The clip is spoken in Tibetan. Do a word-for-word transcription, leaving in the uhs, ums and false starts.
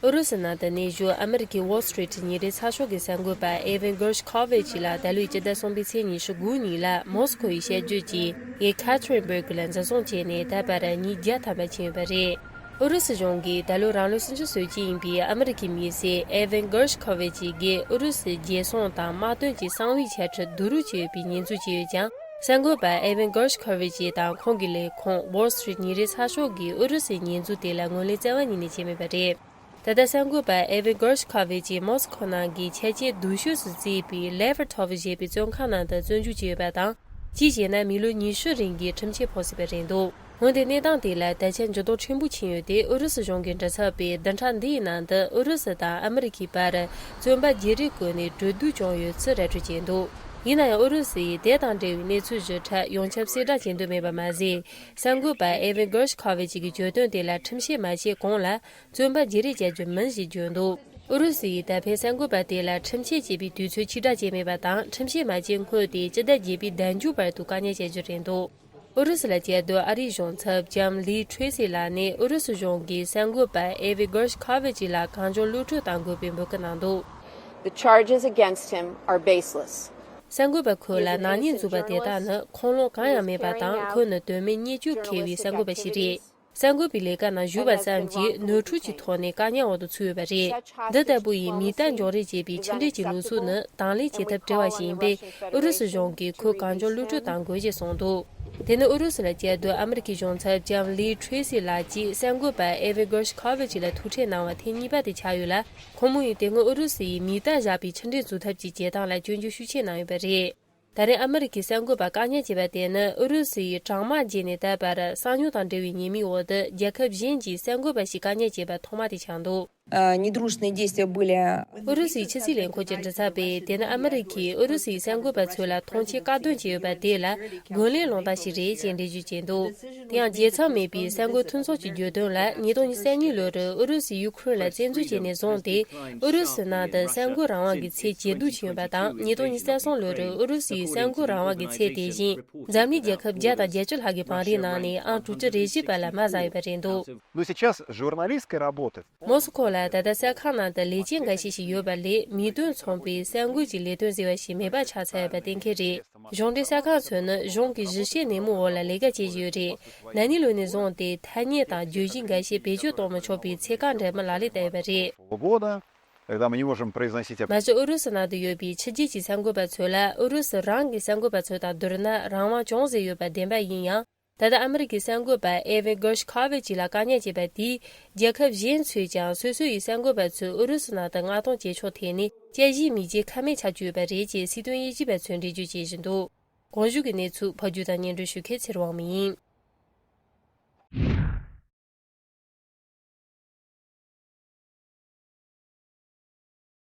ཨུ་རུ་སུ་ནང་དུ་གནས་བཞུགས་ཨ་མི་རི་ཀའི་Wall Street་ཉིན་རེའི་ཚགས་ཤོག་གི་གསར་འགོད་པ་Evan Gershkovich་ལ་ད་ལོའི་སྤྱི་ཟླ་གསུམ་པའི་ཚེས་ཉི་ཤུ་དགུ་ཉིན་ལ་མོ་སི་ཁོ་ཡི་བཤད་རྒྱུད་ཀྱི་Yekaterinburg་ལ་འཛིན་བཟུང་བྱས་ནས་ད་བར་ཉིན་བརྒྱ་ཐམ་པ་ཕྱིན་ཡོད་པ་རེད། ཨུ་རུ་སུ་གཞུང་གིས་ད་ལོ་རང་ལོ་སུམ་ཅུ་སོ་གཅིག་ཡིན་པའི་ཨ་མི་རི་ཀའི་མི་སེར་Evan Gershkovich་ཡི་གེ་ཨུ་རུ་སུའི་རྒྱལ་སྲུང་དང་དམག་དོན་གྱི་གསང་བའི་འཆད་ཁྲིད་བསྡུ་རུབ་བྱས་ཡོད་པའི་ཉེས་འཛུགས་བྱས་ཡོད་ཀྱང་། གསར་འགོད་པ་Evan Gershkovich་དང་ཁོང་གི་ལས་ཁུངས་Wall Street་ཉིན་རེའི་ཚགས་ཤོག་གིས་ཨུ་རུ་སུའི་ཉེས་འཛུགས་དེ་ལ་ངོས་ལེན་རྩ་བ་ཉིད་ནས་བྱས་མེད་པ་རེད། ད་ལྟ་གསར་འགོད་པ་Evan Gershkovich་མོ་སི་ཁོ་ནང་གི་ཆ་རྐྱེན་སྡུག་ཤོས་སུ་བརྩིས་པའི་Levertov་ཞེས་པའི་བཙོན་ཁང་ནང་དུ་བཙོན་འཇུག་བྱས་ཡོད་པ་དང་། གཅིག་བྱས་ན་མི་ལོ་ཉི་ཤུ་རིང་གི་ཁྲིམས་ཆད་ཕོག་སྲིད་པ་རེད་འདུག་འོན་ཏེ་གནས་སྟངས་དེ་ལ་ད་ཆ་འགྱུར་ལྡོག་ཕྲན་བུ་ཕྱིན་ཡོད་དེ། ཨུ་རུ་སུ་གཞུང་གི་མགྲིན་ཚབ་པས་བདུན་ཕྲག་འདིའི་ནང་དུ་ཨུ་རུ་སུ་དང་ཨ་མི་རི་ཀའི་བར་བཙོན་པ་བརྗེ་རེས་བཀོད་ནས་གྲོས་བསྡུར་བྱུང་ཡོད་ཚུལ་ར་སྤྲོད་བྱས་འདུག་ཡིན་ན་ཡང་ཨུ་རུ་སུ་ཡིས་དེ་དང་འབྲེལ་བའི་གནས་ཚུལ་ཞིབ་ཕྲ་ཡོངས་ཁྱབ་གསལ་བསྒྲགས་བྱེད་འདོད་མེད་པ་མ་ཟད། གསར་འགོད་པ་Evan Gershkovich་གི་བརྗོད་དོན་དེ་ལ་ཁྲིམས་བཤེར་མ་བྱས་གོང་ལ་བཙོན་པ་བརྗེ་རེས་བྱ་རྒྱུ་མིན་ཞེས་བརྗོད་འདུག་ཨུ་རུ་སུ་ཡིས་ད་ཕན་གསར་འགོད་པ་དེ་ལ་ཁྲིམས་ཆད་བཅད་པའི་དུས་ཚོད་ཕྱིར་བསྒྲགས་བྱས་མེད་པ་དང་། ཁྲིམས་བཤེར་མ་བྱས་སྔོན་དེ་སྤྱི་ཟླ་བརྒྱད་པའི་ཟླ་མཇུག་བར་དུ་བཀག་ཉར་བྱ་རྒྱུ་རེད་འདུག་ཨུ་རུ་སུ་ལ་བཅའ་སྡོད་ཨ་རིའི་གཞུང་ཚབ་ལྕམ་Lee Tracy་ལགས་ནས་ཨུ་རུ་སུ་གཞུང་གིས་གསར་འགོད་པ་Evan Gershkovich་ལ་གང་བྱུང་གློད་བཀྲོལ་གཏང་དགོས་པའི་འབོད་སྐུལ་གནང་འདུག The charges against him are baseless. གསར་འགོད་པ་ཁོ་ལ་ནག་ཉེས་འཛུགས་པ་དེ་དག་ནི་ཁུངས་ལུང་གང་ཡང་མེད་པ་དང་། ཁོ་ནི་དོན་མེད་བརྙས་བཅོས་འཁེལ་བའི་གསར་འགོད་པ་ཞིག་རེད། གསར་འགོད་པའི་ལས་ཀ་ནང་ཞུགས་པ་ཙམ་གྱིས་ནོར་འཁྲུལ་གྱི་ཐོག་ནས་བཀག་ཉར་འོག་ཏུ་ཚུད་ཡོད་པ་རེད། འདི་ལྟ་བུ་ཡི་མིང་རྟགས་འཇོག་རེས་བྱེད་པའི་ཕྱི་འབྲེལ་གྱི་ལུགས་སྲོལ་ནི་དང་ལེན་བྱེད་ཐབས་བྲལ་བ་ཞིག་ཡིན་པས། ཨུ་རུ་སུ་གཞུང་གིས་ཁོ་གང་བྱུང་གློད་བཀྲོལ་གཏང་དགོས་ཞེས་གསུངས་འདུག་དེ་ནི་ཨུ་རུ་སུ་ལ་བཅའ་སྡོད་ཨ་མི་རི་ཀའི་གཞུང་ཚབ་ལྕམ་Lee Tracy་ལགས་ཀྱིས་གསར་འགོད་པ་Evan Gershkovich་ལ་ཐུག་འཕྲད་གནང་བ་ཐེངས་གཉིས་པ་དེ་ཆགས་ཡོད་ལ། ཁོང་མོ་ཡིས་དེ་སྔོན་ཨུ་རུ་སུ་ཡིས་མིང་རྟགས་བཞག་པའི་ཕྱི་འབྲེལ་འཛུགས་ཐབས་ཀྱི་བྱེད་སྟངས་ལ་སྐྱོན་བརྗོད་ཤུགས་ཆེ་གནང་ཡོད་པ་རེད། ད་རེས་ཨ་མི་རི་ཀའི་གསར་འགོད་པ་བཀག་ཉར་བྱས་པ་དེ་ནི་ཨུ་རུ་སུ་ཡིས་གྲང་དམག་བརྒྱུད་ནས་ད་བར་གསང་མྱུལ་དང་འབྲེལ་བའི་ཉེས་མིང་འོག་ཏུ་རྒྱལ་ཁབ་གཞན་གྱི་གསར་འགོད་པ་ཞིག་བཀག་ཉར་བྱས་པ་ཐོག་མ་དེ་ཆགས་འདུག་ཨ་недружественные действия были. ཨུ་རུ་སུའི་ཕྱི་སྲིད་ལས་ཁུངས་ཀྱི་མགྲིན་ཚབ་པས་དེ་ནི་ཨ་མི་རི་ཀས་ཨུ་རུ་སུའི་གསར་འགོད་པ་ཚོ་ལ་མཐོང་ཆེན་བཀག་སྡོམ་བྱས་ཡོད་པ་དེ་ལ་རྒོལ་ལན་སློང་སྟངས་ཤིག་རེད་ཅེས་འགྲེལ་བརྗོད་བྱས་འདུག་དེ་ཡང་རྒྱལ་མཚམས་མེད་པའི་གསར་འགོད་མཐུན་ཚོགས་ཀྱིས་བརྗོད་དོན་ལ། ཉིས་སྟོང་ཉི་ཤུ་རྩ་གཉིས་ལོར་ཨུ་རུ་སུས་ཡུ་ཁུ་རེན་ལ་བཙན་འཛུལ་བྱས་ནས་བཟུང་སྟེ། ཨུ་རུ་སུའི་ནང་དུ་གསར་འགོད་རང་དབང་གི་ཚད་ཇེ་སྡུག་ཕྱིན་ཡོད་པ་དང་། ཉིས་སྟོང་ཉི་ཤུ་རྩ་གསུམ་ལོར་ཨུ་རུ་སུའི་གསར་འགོད་རང་དབང་གི་ཚད་དེ་བཞིན་འཛམ་གླིང་རྒྱལ་ཁབ་བརྒྱ་དང་བརྒྱད་ཅུ་ལྷག་གི་བང་རིམ་ནང་ནས་ཨང་དྲུག་ཅུ་རེ་བཞི་པ་ལ་མར་ཟགས་ཡོད་པ་རེད་འདུག Но сейчас журналистской работы. མོ་སི་ཁོ་ལ་ད་ལྟ་གསར་ཁང་ནང་དུ་ལས་བྱེད་འགའ་ཤས་ཤིག་ཡོད་པ་ལས། མིང་དོན་མཚུངས་པའི་གསར་འགོད་ཀྱི་ལས་དོན་ཟེར་བ་ཞིག་མེད་པ་ཆགས་ཚར་ཡོད་པ་གཏན་འཁེལ་རེད། གཞུང་འབྲེལ་གསར་ཁང་ཚོས་ནི་གཞུང་གི་གཞི་བྱེས་ནན་མོའི་འོག་ལ་ལས་ཀ་བྱེད་བཞིན་ཡོད་རེད། ན་ནིང་ལོ་ནས་བཟུང་སྟེ་ཐ་སྙད་དང་བརྗོད་གཞི་འགའ་ཤས་བེད་སྤྱོད་གཏོང་མི་ཆོག་པའི་ཚད་བཀག་འདྲ་མིན་ལག་ལེན་བསྟར་ཡོད་པ་རེད། Года, когда мы не можем произносить. མ་གཞི་ཨུ་རུ་སུ་ནང་དུ་ཡོད་པའི་ཕྱི་རྒྱལ་གྱི་གསར་འགོད་པ་ཚོ་ལ་ཨུ་རུ་སུ་རང་གི་གསར་འགོད་པ་ཚོ་དང་བསྡུར་ན་རང་དབང་ཅུང་ཟད་ཡོད་པ་བདེན་པ་ཡིན་ཡང་། ད་ལྟ་ཨ་མི་རི་ཀའི་གསར་འགོད་པ་Evan Gershkovich་ལ་བཀག་ཉར་བྱས་པ་དེས། རྒྱལ་ཁབ་གཞན་ཚོས་ཀྱང་སོ་སོ་ཡི་གསར་འགོད་པ་ཚོས་ཨུ་རུ་སུ་ནང་དུ་མངགས་གཏོང་བྱེད་ཕྱོགས་ཐད་ནས་དཔྱད་གཞིའི་མིག་འབྱེད་ཁ་མེད་ཆགས་ཀྱི་ཡོད་པ་རེད་ཅེས་སྲིད་དོན་དབྱེ་ཞིབ་པ་ཚོས་འགྲེལ་བརྗོད་བྱེད་བཞིན་འདུག་གོང་ཞུས་ཀྱི་གནས་ཚུལ་ཕབ་སྒྱུར་དང་སྙན་སྒྲོན་ཞུ་མཁན་ཚེ་རིང་དབང་མོ་ཡིན།